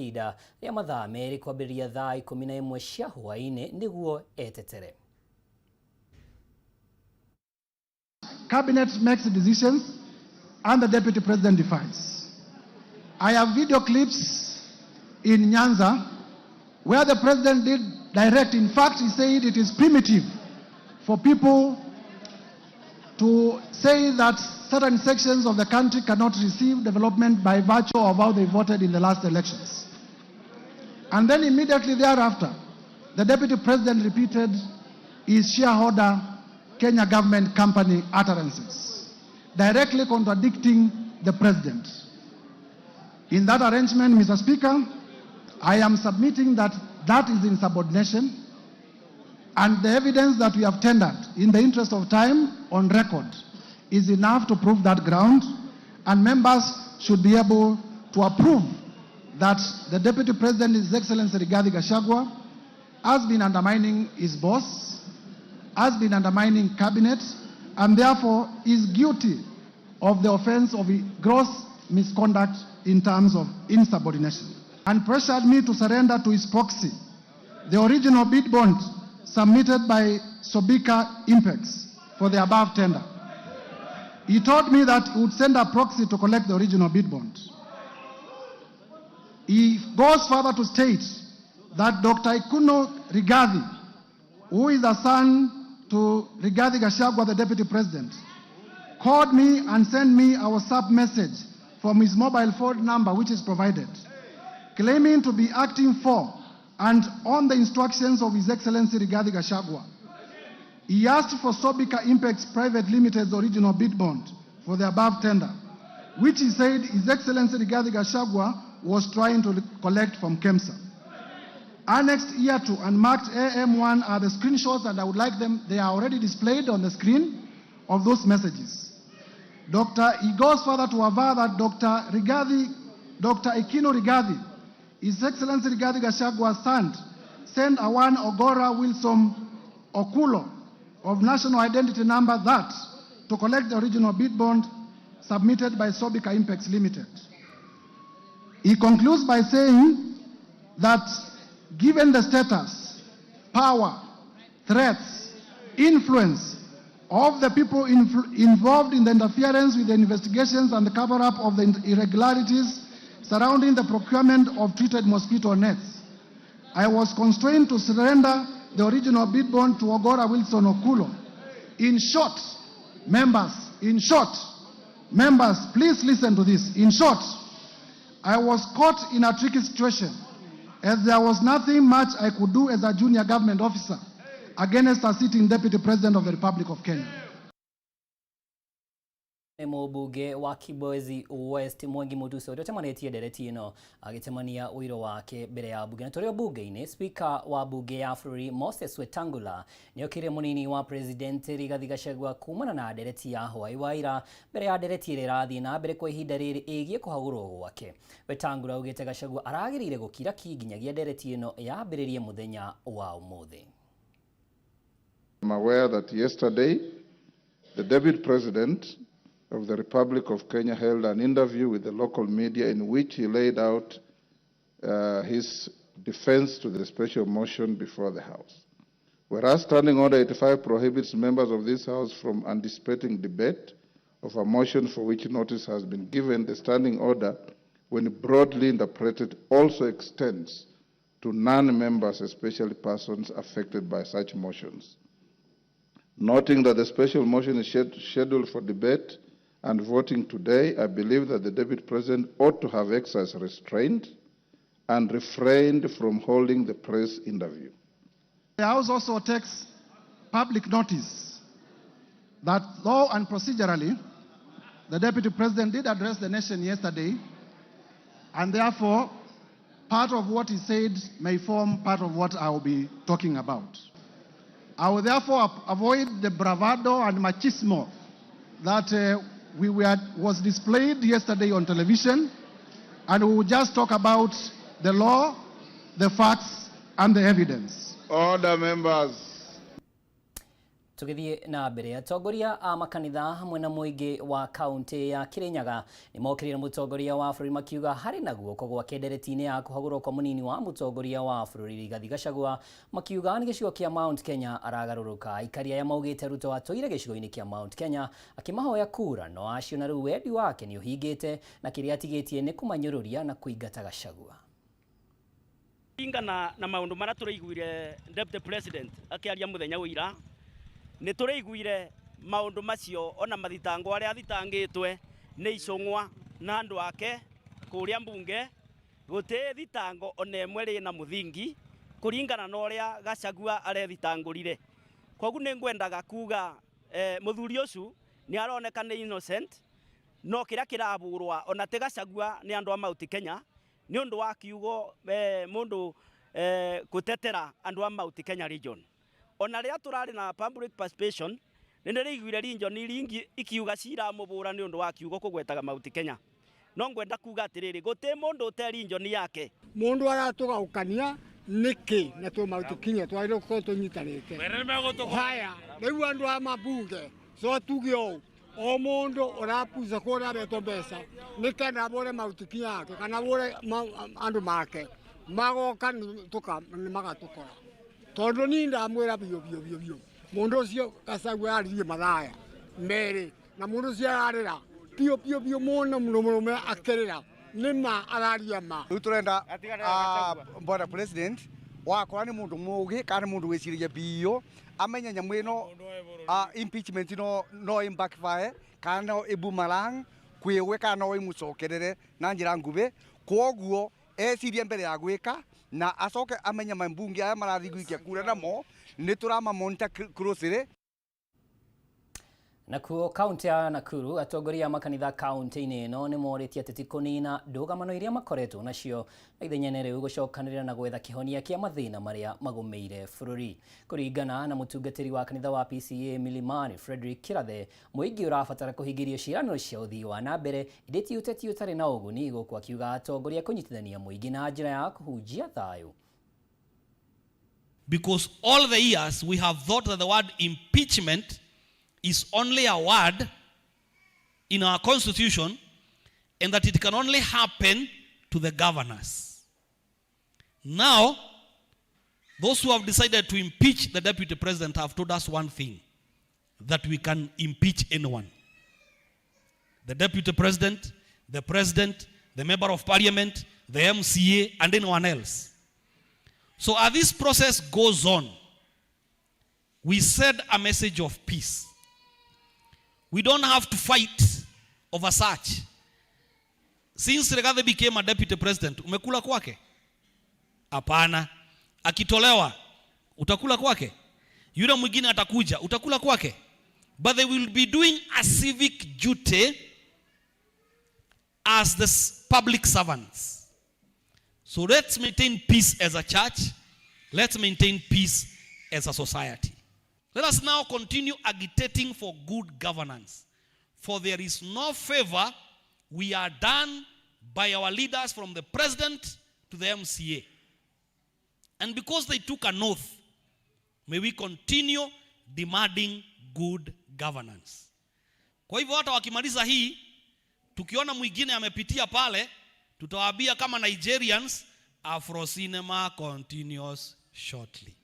ihinda rĩa mathaa 2 kwambĩrĩria thaa 11 cia hwaĩ-inĩ nĩguo etetere. Cabinet makes decisions and the deputy president defines. I have video clips in Nyanza where the president did direct. In fact, he said it is primitive for people to say that certain sections of the country cannot receive development by virtue of how they voted in the last elections. And then immediately thereafter, the deputy president repeated his shareholder Kenya government company utterances, directly contradicting the president. In that arrangement, Mr. Speaker, I am submitting that that is insubordination, and the evidence that we have tendered in the interest of time on record is enough to prove that ground, and members should be able to approve that the Deputy President, His Excellency Rigathi Gachagua, has been undermining his boss, has been undermining cabinet, and therefore is guilty of the offense of gross misconduct in terms of insubordination, and pressured me to surrender to his proxy the original bid bond submitted by Sobika Impex for the above tender. He told me that he would send a proxy to collect the original bid bond. He goes further to state that Dr. Ikuno Rigathi, who is a son to Rigathi Gachagua, the deputy president, called me and sent me a WhatsApp message from his mobile phone number, which is provided, claiming to be acting for and on the instructions of His Excellency Rigathi Gachagua. He asked for Sobika Impex Private Limited's original bid bond for the above tender, which he said His Excellency Rigathi Gachagua was trying to collect from KEMSA. Annexed here to and marked AM1 are the screenshots, and I would like them, they are already displayed on the screen of those messages. Dr. He goes further to aver that Dr. Rigathi, Dr. Ikino Rigathi, His Excellency Rigathi Gachagua's son, sent a one Ogora Wilson Okulo of national identity number that to collect the original bid bond submitted by Sobika Impex Limited. He concludes by saying that given the status, power, threats, influence of the people involved in the interference with the investigations and the cover-up of the irregularities surrounding the procurement of treated mosquito nets, I was constrained to surrender the original bid bond to Ogora Wilson Okulo. In short, members, in short, members, please listen to this. In short, I was caught in a tricky situation as there was nothing much I could do as a junior government officer against a sitting deputy president of the Republic of Kenya. Nĩ mũmbunge wa Kibwezi West Mwangi Mutuso ũrĩa ũtemanĩtie ndereti ĩno agĩtemania ũira wake mbere ya bunge. Na tũrĩ o bunge-inĩ, Speaker wa bunge ya bũrũri Moses Wetangula nĩ okire mũnini wa President Rigathi Gachagua kumana na ndereti ya hwaĩ wa ira mbere ya ndereti ĩrĩa ĩrathiĩ na mbere kwa ihinda rĩrĩ ĩgiĩ kũhagũrwo gwake. Wetangula augĩte Gachagua aragĩrĩire gũkira ki nginyagia ndereti ĩno yambĩrĩrie mũthenya wa ũmũthĩ. I'm aware that yesterday, the Deputy President of the Republic of Kenya held an interview with the local media in which he laid out his defense to the special motion before the House. Whereas Standing Order 85 prohibits members of this House from anticipating debate of a motion for which notice has been given, the standing order, when broadly interpreted, also extends to non-members, especially persons affected by such motions. Noting that the special motion is scheduled for debate and voting today, I believe that the Deputy President ought to have exercised restraint and refrained from holding the press interview. The House also takes public notice that though and procedurally, the Deputy President did address the nation yesterday, and therefore, part of what he said may form part of what I will be talking about. I will therefore avoid the bravado and machismo that was displayed yesterday on television, and we will just talk about the law, the facts, and the evidence. Order, members. Tũgĩthiĩ na mbere, atongoria a makanitha hamwe na mũingĩ wa kaunti ya Kirinyaga nĩ mokĩrĩire mũtongoria wa bũrũri makiuga harĩ na guoko gwake ndereti-inĩ ya kũhagũrwo kwa mũnini wa mũtongoria wa bũrũri Rigathi Gachagua, makiuga nĩ gĩcigo kĩa Mount Kenya aragarũrũka. Aikari aya maugĩte Ruto atũire gĩcigo-inĩ kĩa Mount Kenya akĩmahoya kura, no acio na rĩu wendi wake nĩ ũhingĩte na kĩrĩa atigĩtie nĩ kũmanyũrũria na kũingata Gachagua. Ringana na maundu maria turaiguire Deputy President akiaria muthenya wa ira, ni turaiguire maundu macio ona mathitango aria athitangitwe ni Icũng'wa na andu ake kuria mbunge. Guti thitango ona ĩmwe rĩna mũthingi kũringana na ũrĩa Gachagua arethitangũrire. Koguo nĩ ngwendaga kuga mũthuri ũcio nĩ aroneka nĩ innocent, no kĩrĩa kĩrabũrwa ona ti Gachagua nĩ andũ a Mount Kenya nĩ ũndũ wa kiugo mũndũ gũtetera andũ a Mount Kenya region. Ona rĩrĩa tũrarĩ na public participation, nĩ ndĩraiguire region iria ikiuga ciramũbũra nĩ ũndũ wa kiugo kũgwetaga Mount Kenya. No ngwenda kuga atĩrĩrĩ, gũtĩ mũndũ ũte region yake. Mundu aratugaukania niki na tu Mount Kenya twagĩrĩirwo gũkorwo tũnyitanĩte? Haya, rĩu andũ a mabunge so tuge ũũ, o mũndũ ũrapuca kũrĩa aretwo mbeca nĩ kenda abũre Mount Kenya yake kana abũre andũ make magoka nĩ magatũkora, tondũ niĩ ndamwĩra biũ biũ biũ biũ, mũndũ ũcio Gachagua aririe mathaya merĩ na mũndũ ũcio ararĩra biũ biũ biũ mũno mũrũme akĩrĩra nĩ ma araria ma. Rĩu tũrenda bwana President wakora nĩ mũndũ mũgĩ kana nĩ mũndũ wĩciragia biũ, amenye nyamũ ĩno impeachment no ĩ backfire kana no ĩ boomerang kwĩwe kana no ĩmũcokerere na njĩra nguhĩ. Kwoguo ecirie mbere ya gwĩka na acoke amenye mambunge aya marathiĩ gũikia kura namo nĩ tũrama monitor closely. Nakuo kaunti ya Nakuru, atongoria a makanitha kaunti-inĩ ĩno nĩ morĩtie ateti kũnina ndũgamano iria makoretwo nacio na ithenya rĩu gũcokanĩrĩra na gwetha kĩhonia kĩa mathĩna marĩa magũmĩire bũrũri. Kũringana na mũtungatĩri wa kanitha wa PCEA Milimani Frederick Kirathe, mũingĩ ũrabatara kũhingĩrio ciĩranĩro cia ũthii wa na mbere ĩndĩ ti ũteti ũtarĩ na ũguni, gũkũ akiuga atongoria kũnyitithania mũingĩ na njĩra ya kũhunjia thayũ. Because all the years we have thought that the word impeachment is only a word in our constitution and that it can only happen to the governors. Now, those who have decided to impeach the deputy president have told us one thing, that we can impeach anyone. The deputy president, the president, the member of parliament, the MCA, and anyone else. So as this process goes on, we send a message of peace. We don't have to fight over such. Since Rigathi became a deputy president, umekula kwake? Hapana. Akitolewa, utakula kwake? Yule mwingine atakuja, utakula kwake? But they will be doing a civic duty as the public servants. So let's maintain peace as a church. Let's maintain peace as a society. Let us now continue agitating for good governance. For there is no favor we are done by our leaders from the president to the MCA. And because they took an oath, may we continue demanding good governance. Kwa hivyo hata wakimaliza hii, tukiona mwingine amepitia pale, tutawaambia kama Nigerians, Afro Cinema continues shortly.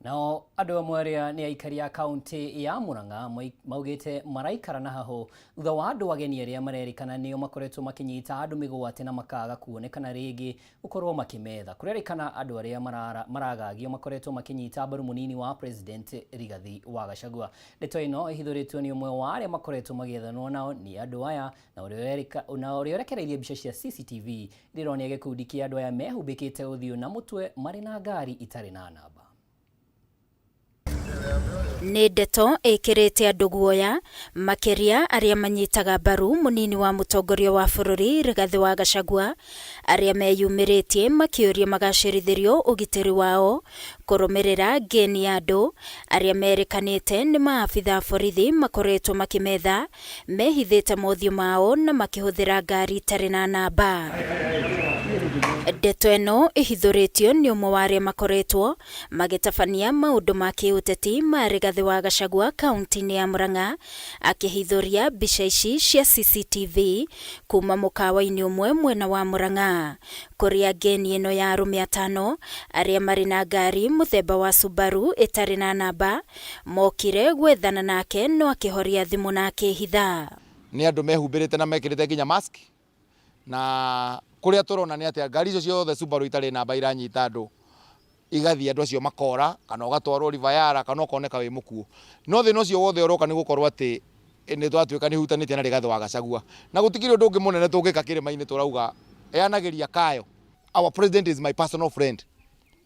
Nao andũ amwe arĩa nĩ aikari a kaunti ya Murang'a maugĩte maraikara na hahũ thutha wa andũ ageni arĩa marerĩkana nĩo makoretwo makĩnyita andũ mĩgwate na makaga kuonekana rĩngĩ gũkorwo makĩmetha. Kũrerĩkana andũ arĩa maragagio makoretwo makĩnyita mbaru mũnini wa President Rigathi wa Gachagua. Ndeto ĩno ĩhithũrĩtwo nĩ ũmwe wa arĩa makoretwo magĩethanwo nao nĩ andũ aya na ũrĩa ũrekereirie mbica cia CCTV iria ironia gĩkundi kĩa andũ aya mehumbĩkĩte ũthiũ na mũtwe marĩ na ngari itarĩ na namba. Nĩ ndeto ĩkĩrĩte andũ guoya, makĩria arĩa manyitaga mbaru mũnini wa mũtongoria wa bũrũri Rigathĩ wa Gachagua, arĩa meyumĩrĩtie makĩũria magacĩrithĩrio ũgitĩri wao kũrũmĩrĩra ngeni ya andũ arĩa merĩkanĩte nĩ maabitha borithi makoretwo makĩmetha mehithĩte mothiũ mao na makĩhũthĩra ngari itarĩ na namba. Ndeto ĩno ĩhithũrĩtio nĩ ũmwe wa arĩa makoretwo magĩtabania maũndũ ma kĩũteti ma Rigathĩ wa Gachagua kaunti-inĩ ya Murang'a, akĩhithũria mbica ici cia CCTV kuma mũkawa-inĩ ũmwe mwena wa Murang'a, kũrĩa ngeni ĩno ya arũme atano arĩa marĩ na ngari mũthemba wa Subaru ĩtarĩ na namba mokire gwethana nake no akĩhoria thimũ na akĩhitha. Nĩ andũ mehumbĩrĩte na mekĩrĩte nginya mask, na kũrĩa tũrona nĩ atĩ ngari icio ciothe Subaru itarĩ namba iranyita andũ, igathiĩ andũ acio makora, kana ũgatwarwo Rivayara, kana ũkoneka wĩ mũkuũ. No thĩna ũcio wothe ũroka nĩ gũkorwo atĩ nĩ twatuĩka nĩ hutanĩtie na Rigathĩ wa Gachagua, na gũtikĩrĩ ũndũ ũngĩ mũnene tũngĩka kĩrĩma-inĩ tũrauga yanagĩria kayo. Our president is my personal friend,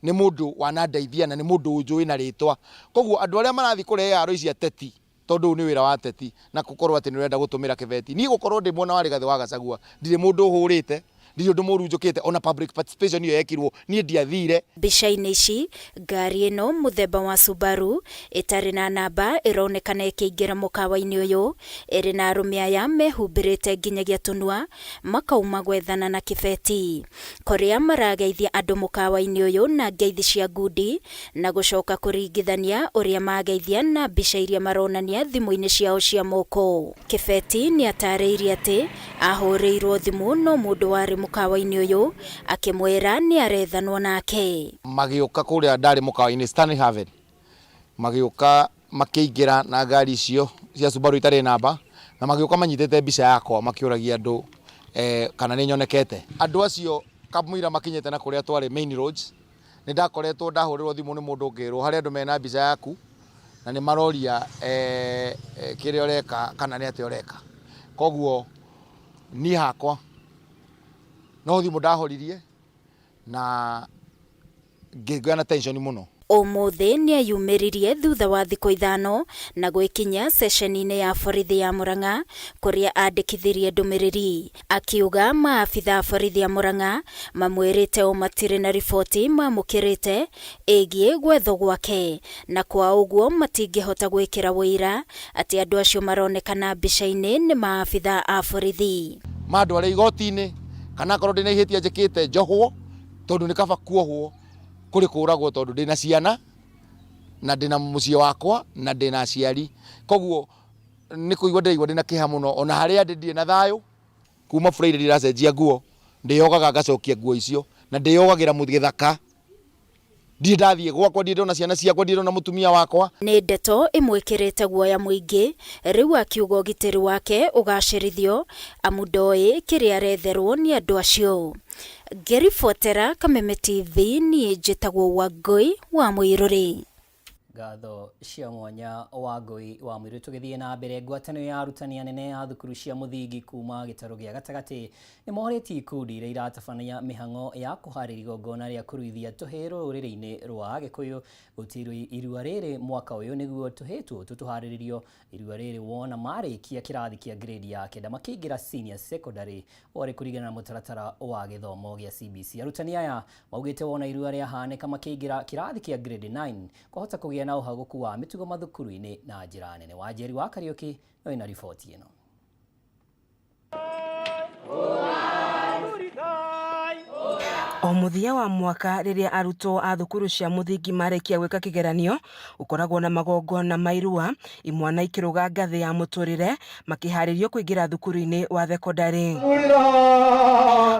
nĩ mũndũ wanandeithia na nĩ mũndũ ũnjũĩ na rĩtwa. Koguo andũ arĩa marathiĩ kũrehe haro ici ateti, tondũ ũyũ nĩ wĩra wa ateti na gũkorwo atĩ nĩ ũrenda gũtũmĩra kĩbeti, niĩ gũkorwo ndĩ mwena wa Rigathĩ wa Gachagua ndirĩ mũndũ ũhũrĩte, ndirĩ ũndũ mũru njũkĩte, ona public participation ĩyo yekirwo niĩ ndiathire. Mbica-inĩ ici, ngari ĩno mũthemba wa Subaru ĩtarĩ na namba ĩronekana ĩkĩingĩra mũkawa-inĩ ũyũ ĩrĩ na arũme aya mehumbĩrĩte nginyagia tũnua makauma gwethana na kĩbeti, kũrĩa marageithia andũ mũkawa-inĩ ũyũ na ngeithi cia ngundi na gũcoka kũringithania ũrĩa mageithia na mbica iria maronania thimũ-inĩ ciao cia moko. Kĩbeti nĩ atarĩirie atĩ ahũrĩirwo thimũ no mũndũ warĩ mũkawa-inĩ ũyũ akĩmwĩra nĩ arethanwo nake. Magĩũka kũrĩa ndarĩ mũkawa-inĩ Stanley Haven, magĩũka makĩingĩra na ngari icio cia Subaru itarĩ namba, na magĩũka manyitĩte mbica yakwa makĩũragia andũ kana nĩ nyonekete. Andũ acio kamũira makinyĩte na kũrĩa twarĩ main roads, nĩ ndakoretwo ndahũrĩrwo thimũ nĩ mũndũ ngĩrwo harĩ andũ mena mbica yaku na nĩ maroria kĩrĩa ũreka kana nĩ atĩa ũreka. Koguo niĩ hakwa no thimũ ndahoririe na ngĩgĩa na tension mũno. Ũmũthĩ nĩeyumĩririe thutha wa thikũ 5 na gwĩkinyia ceceni-inĩ ya borithi ya Murang'a kũrĩa andĩkithirie ndũmĩrĩri, akiuga maabitha a borithi a Murang'a mamwĩrĩte o matirĩ na riboti mamũkĩrĩte ĩgiĩ gwethwo gwake, na kwa ũguo matingĩhota gwĩkĩra ũira atĩ andũ acio maronekana mbica-inĩ nĩ maabitha a borithi. Mandware igoti-inĩ kana akorwo ndĩna ihĩtia njĩkĩte njohwo, tondũ nĩ kaba kuohwo kũrĩ kũragwo, tondũ ndĩna ciana na ndĩna mũciĩ wakwa na ndĩna aciari. Koguo nĩ kũigua ndĩraigua ndĩna kĩeha mũno, ona harĩa ndĩ ndirĩ na thayũ. Kuma Friday ndĩracenjia nguo, ndĩyogaga ngacokia nguo icio, na ndĩyogagĩra gĩthaka. Ndirĩ ndathiĩ gwakwa, ndirĩ ndona ciana ciakwa, ndirĩ ndona mũtumia wakwa. Nĩ ndeto ĩmwĩkĩrĩte guoya mũingĩ, rĩu akiuga ũgitĩri wake ũgacĩrithio, amu ndoĩ kĩrĩa aretherwo nĩ andũ acio. Ngĩribotera Kameme TV, niĩ njĩtagwo Wangũi wa Mũirũrĩ. Ngatho cia mwanya Wangũi wa Mũirũrĩ. Tũgĩthiĩ na mbere, ngwatanĩro ya arutani anene a thukuru cia mũthingi kuma gĩtarũ gĩa gatagatĩ nĩ morĩtie ikundi iria iratabania mĩhang'o ya kũharĩria igongona rĩa kũruithia tũhĩĩ rũrĩrĩ-inĩ rwa Agĩkũyũ gũtirwo irua rĩrĩ mwaka ũyũ nĩguo tũhĩĩ tũtũ tũharĩrĩrio irua rĩrĩ wona marĩkia kĩrathi kĩa grade ya 9 makĩingĩra senior secondary warĩ kũringana na mũtaratara wa gĩthomo gĩa CBC. Arutani aya maugĩte wona irua rĩahanĩka makĩingĩra kĩrathi kĩa grade 9 kwahota kũgĩa na ũhagũku wa mĩtugo mathukuru-inĩ na njĩra nene. Wanjeri wa Kariũki no ĩna riboti ĩno. O mũthia wa mwaka rĩrĩa arutwo a thukuru cia mũthingi marĩkia gwĩka kĩgeranio, gũkoragwo na magongona ma irua, imwana ikĩrũga ngathĩ ya mũtũrĩre makĩharĩrio kũingĩra thukuru-inĩ wa thekondarĩ.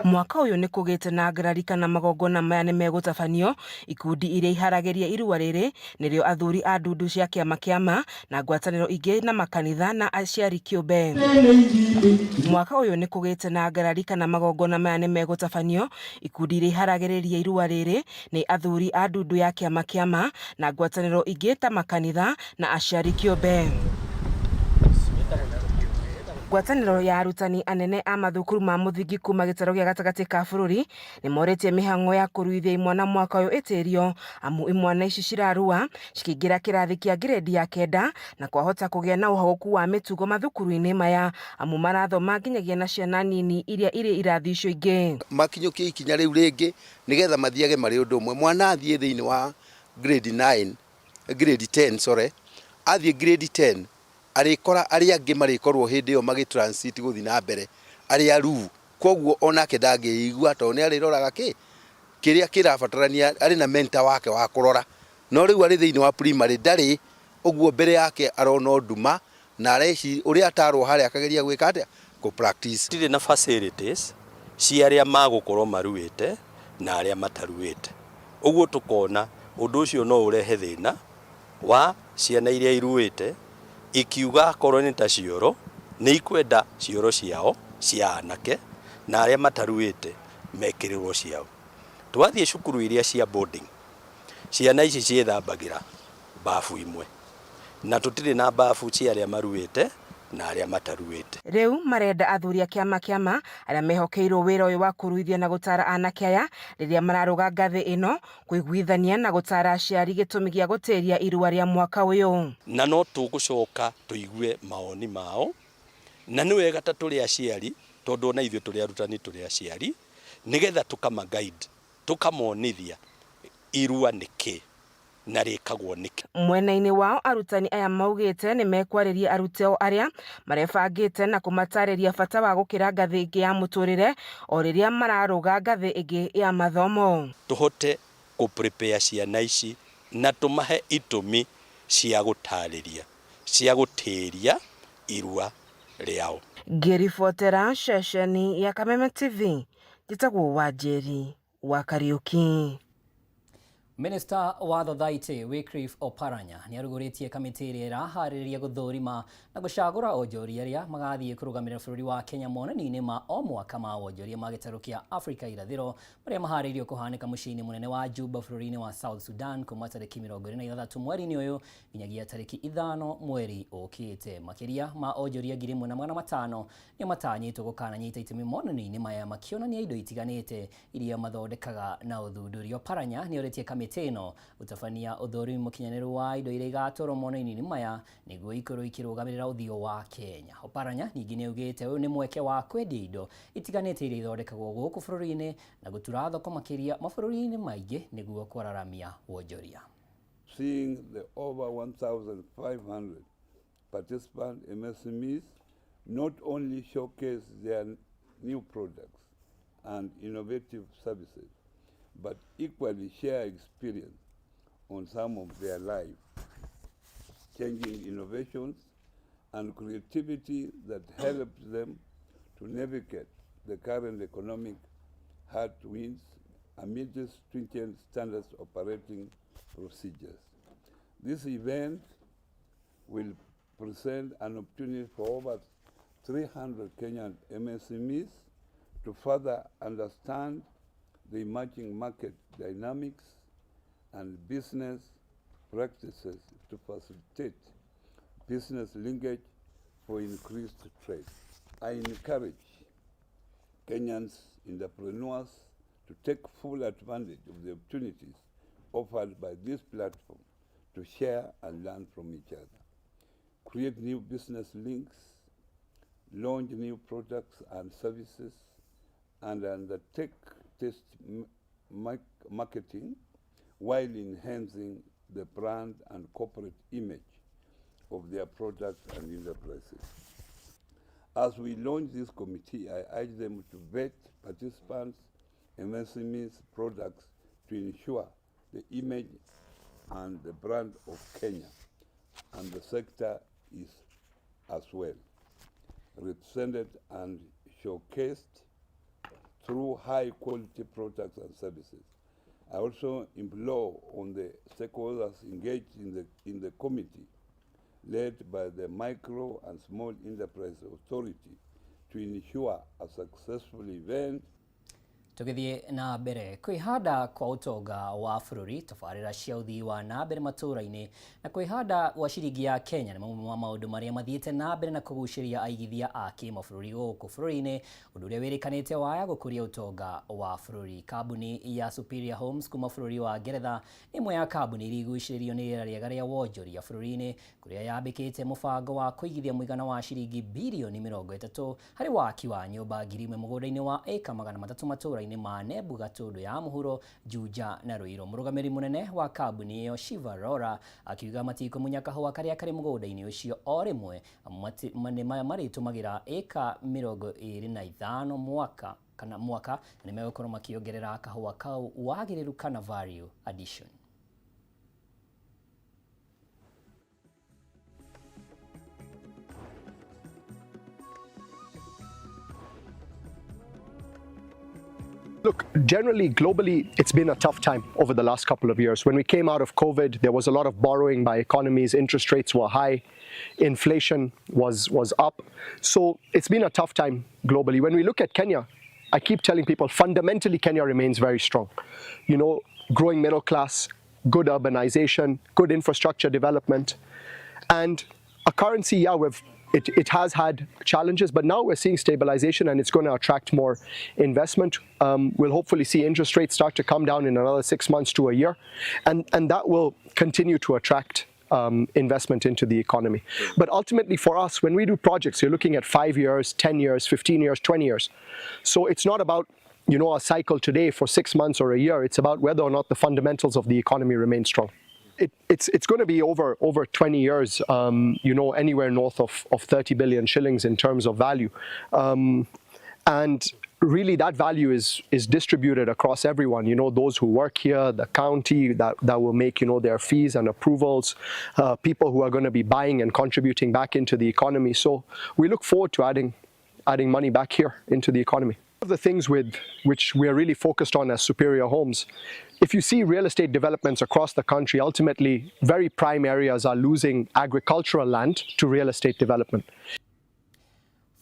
Mwaka ũyũ nĩ kũgĩte na ngarari kana magongona maya nĩ megũtabanio. Ikundi iria iharagĩria irua rĩrĩ nĩrĩo athuri a ndundu cia kĩama kĩama na ngwatanĩro ingĩ na makanitha na aciari kĩũmbe. Mwaka ũyũ nĩ kũgĩte na ngarari kana magongona maya nĩ megũtabanio. Ikundi iria iharagĩrĩria irua rĩrĩ nĩ athuri a ndundu ya kĩama kĩama na ngwatanĩro ingĩ ta makanitha na aciari kĩũmbe. Ngwatanĩro ya arutani anene a mathukuru ma mũthingi kuma gĩtarũ gĩa gatagatĩ ka bũrũri nĩ morĩtie mĩhang'o ya kũruithia imwana mwaka ũyũ ĩtĩrio, amu imwana ici cirarua cikĩingĩra kĩrathi kĩa grade ya 9 na kwahota kũgĩa na ũhagũku wa mĩtugo mathukuru-inĩ maya, amu marathoma nginyagia na ciana nini iria irĩ irathi icio ingĩ. Makinyũkie ikinya rĩu rĩngĩ nĩgetha mathiage marĩ ũndũ ũmwe. Mwana athiĩ thĩinĩ wa grade 9, grade 10, sorry, athiĩ grade 10 arĩkora arĩa angĩ marĩkorwo hĩndĩ ĩyo magĩ transit gũthiĩ na mbere arĩ aruu, koguo onake ndangĩigua tondũ nĩ arĩroraga kĩ Kĩrĩa kĩrabatarania arĩ na mentor wake wa kũrora, no rĩu arĩ thĩinĩ wa primary ndarĩ, ũguo mbere yake arona o nduma na areci ũrĩa atarwo harĩa akageria gwĩka atĩa? Kũ practice. Tũtirĩ na facilities cia arĩa magũkorwo maruĩte na arĩa mataruĩte. Ũguo tũkona ũndũ ũcio no ũrehe thĩna wa ciana iria iruĩte ikiuga akorwo nĩ ta cioro nĩ ikwenda cioro ciao cia anake na arĩa mataruĩte mekĩrĩrwo ciao. Twathiĩ cukuru iria cia boarding, ciana ici ciĩthambagĩra bafu imwe na tũtirĩ na bafu cia arĩa maruĩte na arĩa mataruĩte. Rĩu marenda athuri a kĩama kĩama arĩa mehokeirwo wĩra ũyũ wa kũruithia na gũtara anake aya rĩrĩa mararũga ngathĩ ĩno kũiguithania na gũtara aciari gĩtũmi gĩa gũtĩria irua rĩa mwaka ũyũ. Na no tũgũcoka tũigue mawoni mao, na nĩ wega ta tũrĩ aciari, tondũ ona ithuĩ tũrĩ arutani tũrĩ aciari, nĩgetha tũkama guide, tũkamonithia irua nĩ kĩ na rĩkagwo nĩkĩ. Mwena-inĩ wao arutani aya maugĩte nĩ mekwarĩria arutwo arĩa marebangĩte na kũmatarĩria bata wa gũkĩra ngathĩ ĩngĩ ya mũtũrĩre o rĩrĩa mararũga ngathĩ ĩngĩ ya mathomo. Tũhote kũ prepare ciana ici na tũmahe itũmi cia gũtarĩria, cia gũtĩria irua rĩao. Ngĩribotera ceceni ya Kameme TV, njĩtagwo Wanjeri wa Kariuki. Minista wa Thothaitĩ Wycliffe Oparanya nĩarugũrĩtie kamĩtĩ ĩrĩa ĩraharĩrĩria gũthũrima na gũcagũra onjoria arĩa magathiĩ kũrũgamĩrĩra bũrũri wa Kenya monanio-inĩ ma o mwaka ma wonjoria ma gĩtarũ kĩa Afrika irathĩro marĩa maharĩirio kũhanĩka mũciĩ-inĩ mũnene wa Juba bũrũri-inĩ wa South Sudan kuma tarĩki 26 mweri-inĩ ũyũ nginyagia tarĩki 5 mweri ũkĩte. Makĩria ma onjoria 1500 nĩo matanyĩtwo gũkananyita itemi monanio-inĩ maya makĩonania indo itiganĩte iria mathondekaga na ũthundũri. Oparanya nĩorĩtie kamĩtĩ ĩno gũtabania ũthũrimi mũkinyanĩru wa indo iria igatwarwo monanio-inĩ maya nĩguo ikorwo ikĩrũgamĩrĩra ũthiũ wa Kenya. Oparanya ningĩ nĩaugĩte ũyũ nĩ mweke wa kwendia indo itiganĩte iria ithondekagwo gũkũ bũrũri-inĩ na gũtura thoko makĩria mabũrũri-inĩ maingĩ nĩguo kwararamia wonjoria. Seeing the over 1,500 participant MSMEs not only showcase their new products and innovative services, but equally share experience on some of their life-changing innovations and creativity that helps them to navigate the current economic headwinds amid stringent standards operating procedures. This event will present an opportunity for over 300 Kenyan MSMEs to further understand the emerging market dynamics and business practices to facilitate business linkage for increased trade. I encourage Kenyans entrepreneurs to take full advantage of the opportunities offered by this platform to share and learn from each other, create new business links, launch new products and services, and undertake test marketing while enhancing the brand and corporate image of their products and enterprises. As we launch this committee, I urge them to vet participants' MSMEs products to ensure the image and the brand of Kenya and the sector is as well represented and showcased through high quality products and services. I also implore on the stakeholders engaged in the committee led by the Micro and Small Enterprise Authority to ensure a successful event. Tũgĩthiĩ na mbere kwĩhanda kwa ũtonga wa bũrũri, tabarĩra cia ũthii wa na mbere matũũra-inĩ na kwĩhanda gwa ciringi ya Kenya nĩ mamwe ma maũndũ marĩa mathiĩte na mbere na kũgucĩrĩria aigithia a kĩmabũrũri gũkũ bũrũri-inĩ, ũndũ ũrĩa wĩrĩkanĩte waya gũkũria ũtonga wa bũrũri. Kambuni ya Superior Homes kuma bũrũri wa Ngeretha nĩ ĩmwe ya kambuni iria igucĩrĩirio nĩ rĩera rĩega rĩa wonjoria bũrũri-inĩ, kũrĩa yambĩkĩte mũbango wa kũigithia mũigana wa ciringi birioni 30 harĩ waki wa nyũmba 1000 mũgũnda-inĩ wa ĩka 300 matũũra-inĩ ma Nembu, Gatũndũ ya Mũhuro, Juja na Ruiru. Mũrũgamĩrĩri mũnene wa kambuni ĩyo Shiva Rora akiuga matikũmunya kahũa karĩa karĩ mũgũnda-inĩ ũcio o rĩmwe nĩ marĩtũmagĩra ĩka 25 mwaka. Kana mwaka na nĩ megũkorwo makĩongerera kahũa kau wagĩrĩru kana value addition. Look, generally, globally, it's been a tough time over the last couple of years. When we came out of COVID, there was a lot of borrowing by economies. Interest rates were high. Inflation was up. So it's been a tough time globally. When we look at Kenya, I keep telling people, fundamentally, Kenya remains very strong. Growing middle class, good urbanization, good infrastructure development, and a currency, yeah, it has had challenges, but now we're seeing stabilization and it's going to attract more investment. We'll hopefully see interest rates start to come down in another 6 months to a year, and that will continue to attract investment into the economy. But ultimately for us, when we do projects, you're looking at 5 years, 10 years, 15 years, 20 years. So it's not about a cycle today for 6 months or a year. It's about whether or not the fundamentals of the economy remain strong. It's going to be over 20 years, anywhere north of 30 billion shillings in terms of value. And really that value is distributed across everyone, those who work here, the county that will make their fees and approvals, people who are going to be buying and contributing back into the economy. So we look forward to adding money back here into the economy. One of the things with which we are really focused on as Superior Homes, if you see real estate developments across the country, ultimately very prime areas are losing agricultural land to real estate development.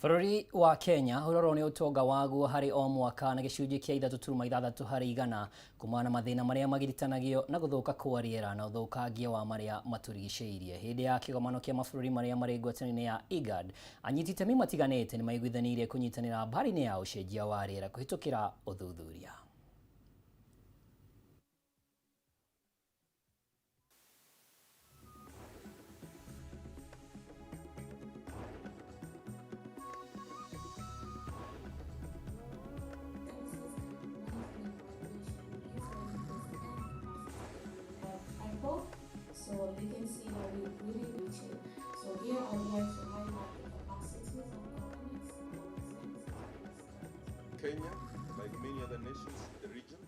Bũrũri wa Kenya ũrorwo nĩ ũtonga waguo harĩ o mwaka na gĩcunjĩ kĩa ithatũ turuma ithathatũ harĩ igana kumana na mathĩna marĩa magiritanagio na gũthũka kwa rĩera na ũthũkangia wa marĩa matũrigicĩirie. Hĩndĩ ya kĩgomano kĩa mabũrũri marĩa marĩ ngwatanĩro-inĩ ya IGAD, anyiti itemi matiganĩte nĩmaiguithanĩirie kũnyitanĩra mbara-inĩ ya ũcenjia wa rĩera kũhĩtũkĩra ũthuthuria. So you can see that we really reach it. So here I would like to highlight the capacities of companies. Kenya, like many other nations in the region,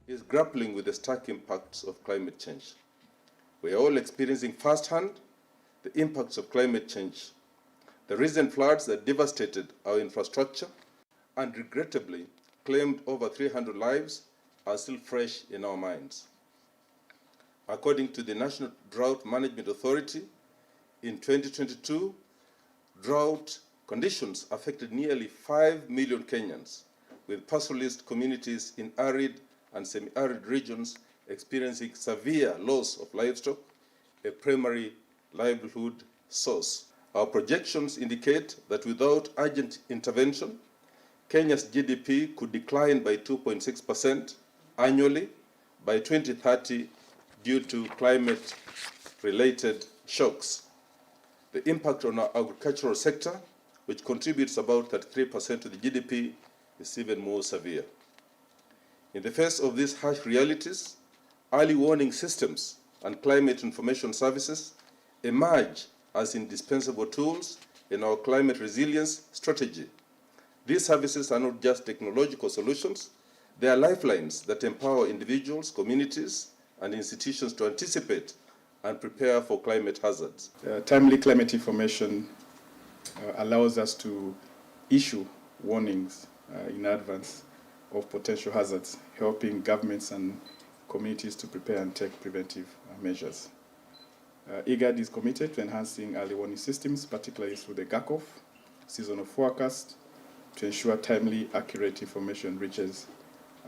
is grappling with the stark impacts of climate change. We are all experiencing firsthand the impacts of climate change. The recent floods that devastated our infrastructure and regrettably claimed over 300 lives are still fresh in our minds. According to the National Drought Management Authority, in 2022, drought conditions affected nearly 5 million Kenyans, with pastoralist communities in arid and semi-arid regions experiencing severe loss of livestock, a primary livelihood source. Our projections indicate that without urgent intervention, Kenya's GDP could decline by 2.6% annually by 2030 due to climate-related shocks. The impact on our agricultural sector, which contributes about 33% to the GDP, is even more severe. In the face of these harsh realities, early warning systems and climate information services emerge as indispensable tools in our climate resilience strategy. These services are not just technological solutions, they are lifelines that empower individuals, communities, and institutions to anticipate and prepare for climate hazards. Timely climate information allows us to issue warnings in advance of potential hazards, helping governments and communities to prepare and take preventive measures. IGAD is committed to enhancing early warning systems, particularly through the GHACOF seasonal forecast, to ensure timely, accurate information reaches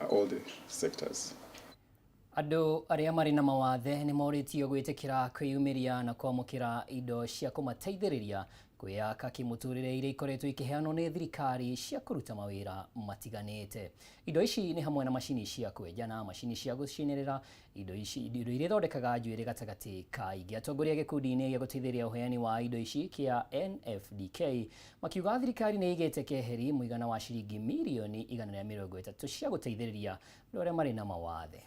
all the sectors. Andũ arĩa marĩ na mawathe nĩ morĩtio gwĩtĩkĩra kwĩyumĩria na kwamũkĩra indo cia kũmateithĩrĩria kwĩyaka kĩmũtũrĩre iria ikoretwo ikĩheanwo nĩ thirikari cia kũruta mawĩra matiganĩte. Indo ici nĩ hamwe na macini cia kwenjana, macini cia gũcinĩrĩra, indo iria ithondekaga njuĩrĩ gatagatĩ ka ingĩ. Atongoria gĩkundi-inĩ gĩa gũteithĩrĩria ũheani wa indo ici kĩa NFDK makiuga thirikari nĩ ĩigĩte keheri mũigana wa ciringi mirioni 130 cia gũteithĩrĩria andũ arĩa marĩ na mawathe.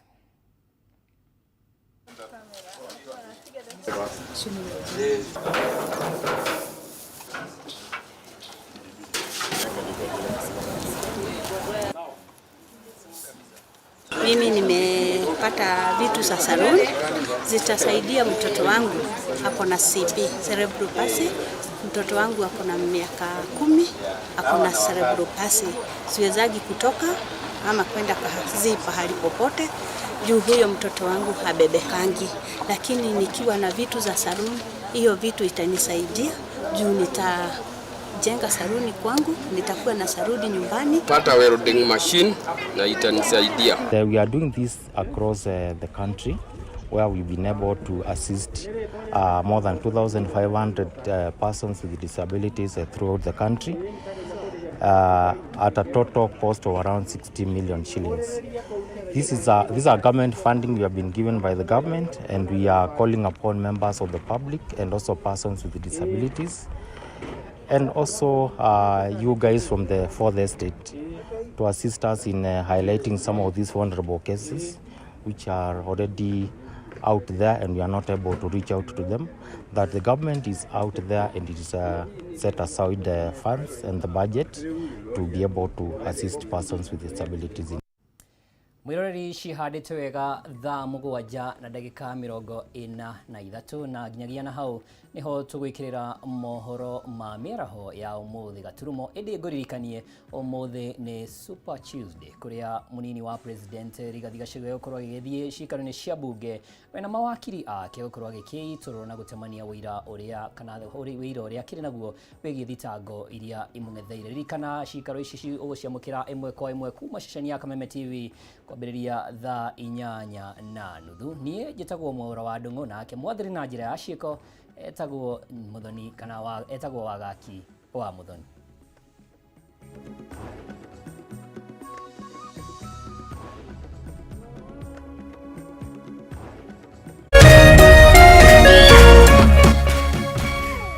Mimi nimepata vitu za salon zitasaidia mtoto wangu ako na CP, cerebral palsy. Mtoto wangu ako na miaka 10, ako na cerebral palsy, siwezagi kutoka ama kwenda kazi pahali popote juu huyo mtoto wangu habebekangi, lakini nikiwa na vitu za saluni, hiyo vitu itanisaidia juu nitajenga saluni kwangu, nitakuwa na saluni nyumbani. Pata welding machine na itanisaidia. We are doing this across the country where we've been able to assist more than 2,500 persons with disabilities throughout the country at a total cost of around 60 million shillings. These are government funding we have been given by the government, and we are calling upon members of the public and also persons with disabilities, and also you guys from the fourth estate to assist us in highlighting some of these vulnerable cases which are already out there and we are not able to reach out to them, that the government is out there and it is set aside the funds and the budget to be able to assist persons with disabilities. Mwiroreri cihandĩte wega thaa 7 na ndagĩka 43 na nginyagia na hau niho tũgwĩkĩrĩra mohoro ma mĩaraho ya ũmũthĩ gaturumo. Ĩndĩ ngũririkanie ũmũthĩ nĩ Super Tuesday kũrĩa mũnini wa President Rigathi Gachagua egũkorwo agĩgĩthiĩ ciikaro-inĩ cia bunge wena mawakiri ake gũkorwo agĩkĩitũrũra na gũtemania ũira ũrĩa kana ũira ũrĩa akĩrĩ naguo wĩgiĩ thitango iria imũng'etheire. Ririkana ciikaro ici ũgũciamũkĩra ĩmwe kwa ĩmwe kuma ceceni ya Kameme TV kwambĩrĩria thaa 8:30. Niĩ njĩtagwo Mwaũra wa Ndung'u, nake mwathiri na njĩra ya ciĩko etagwo Muthoni kana etagwo Wagaki wa Muthoni.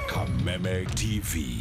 Kameme TV.